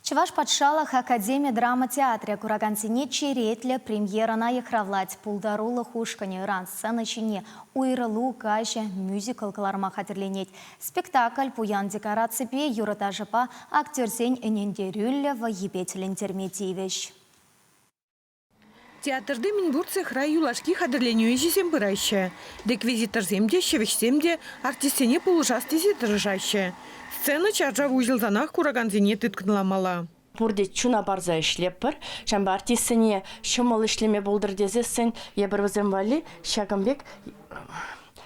Чӑваш патшалӑх академи драма театрӗ куракансене черетлӗ премьерӑна йыхравлать. Пултарулӑх ушкӑнӗ ыран сцена ҫине «Уйрӑлу каҫӗ» мюзикл кӑларма хатӗрленет. Спектакль пуян декораципе, юрӑ-ташӑпа, актерсен ӗнентерӳллӗ вӑййипе тӗлӗнтерме тивӗҫ. Театрти мӗнпур цехра юлашки хатӗрленӳ ӗҫӗсем пыраҫҫӗ. Реквизиторсем те, ҫӗвӗҫсем те артистсене пулӑшас тесе тӑрӑшаҫҫӗ. Сцена чаршав уҫӑлсанах куракансене тыткӑнламалла. Пурте чуна парса ӗҫлетпӗр. Ҫавӑнпа артистсене ҫӑмӑл ӗҫлеме пултӑр тесессӗн эпир вӗсем валли ҫакӑн пек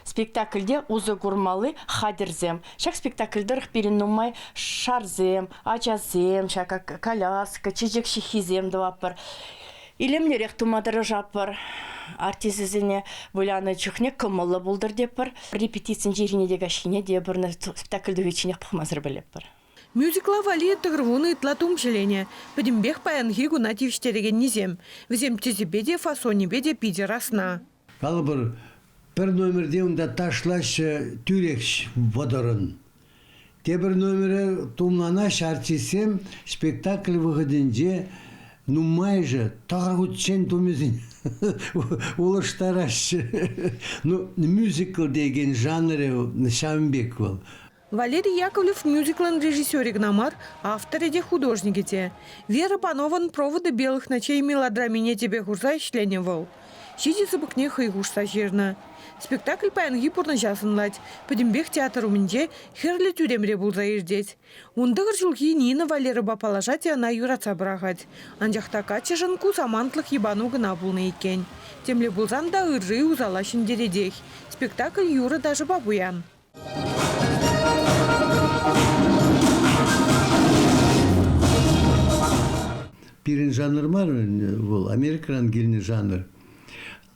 спектакльте усӑ курмалли хатӗрсем. Ҫак спектакль тӑрӑх пирӗн нумай шарсем, ачасем, ҫак коляска, чечек ҫыххисем тӑватпӑр. Илемлӗрех тума тӑрӑшатпӑр. Артисчӗсене вылянӑ чухне кӑмӑллӑ пултӑр тетпӗр. Репетицинче ирхине те каҫхине те пӗр спектакль тухичченех пӑхмасӑр пӗлетпӗр. Мюзикла валли тӑхӑрвунӑ ытла тум ҫӗленӗ. Пӗтӗмпех паянхи куна тивӗҫтерекеннисем. Вӗсем тӗсӗпе те, фасонӗпе те питӗ расна. Калӑпӑр, пӗр номерте унта ташлаҫҫӗ тӳрех вӑтӑрӑн. Тепӗр номере тумланаҫҫӗ артистсем спектакль вӑхӑтӗнче нумайӑшӗ тӑхӑр хутчен тумӗсене улӑштараҫҫӗ. Ну, мюзикл текен жанрӗ ҫавӑн пек вӑл. Валерий Яковлев мюзиклӑн режиссерӗ кӑна мар, авторӗ те, художникӗ те. Вера Панован «Проводы белых ночей» мелодрамине тӗпе хурса ӗҫленӗ вӑл. Ҫичӗ сыпӑкне хӑй хушса ҫырнӑ. Спектакль паянхи пурнӑҫа сӑнлать. Пӗтӗмпех театр умӗнче Хӗрлӗ тӳремре пулса иртет. 19 ҫулхи Нина Валерӑпа паллашать те ӑна юратса пӑрахать. Анчах та каччӑшӑн ку самантлӑх йӑпану кӑна пулнӑ иккен. Темле пулсан та ырри усала ҫӗнтеретех. Спектакль юрӑ-ташӑпа пуян. Пирӗн жанр мар вӑл, Америкӑран килнӗ жанр.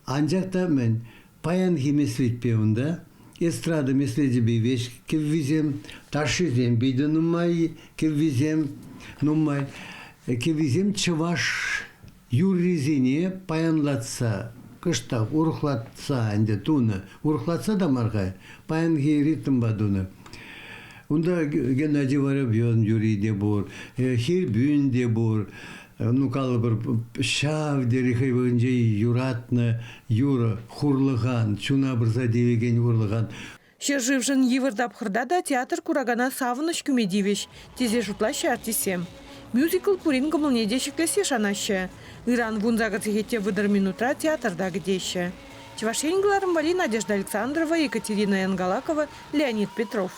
Анчах та мӗн, паянхи меслетпе унта эстрада меслечӗпе веҫ кӗввисем, ташшисем питӗ нумай, кӗввисем нумай. Кӗввисем чӑваш юррисене паянлатса, кӑштах урӑхлатса ӗнтӗ тунӑ. Урӑхлатса та мар-ха, паянхи ритмпа тунӑ. Унта Геннадий Воробьевӑн юрри те пур, Хирбюн те пур. Ну, калӑпӑр, ҫав тери хӑй вӑхӑтӗнче юратнӑ юрӑ хурлӑхан, чуна пырса тивекен хурлӑхан. Ҫӗршывшӑн йывӑр тапхӑрта та театр куракана савӑнӑҫ кӳме тивӗҫ, тесе шутлаҫҫӗ артистсем. Мюзикл пурин кӑмӑлне те ҫӗклессе шанаҫҫӗ. Ыран 18 сехетте 30 минутра театрта кӗтеҫҫӗ. Чӑваш Ен кӑларӑм валли Надежда Александрова, Екатерина Янгалакова, Леонид Петров.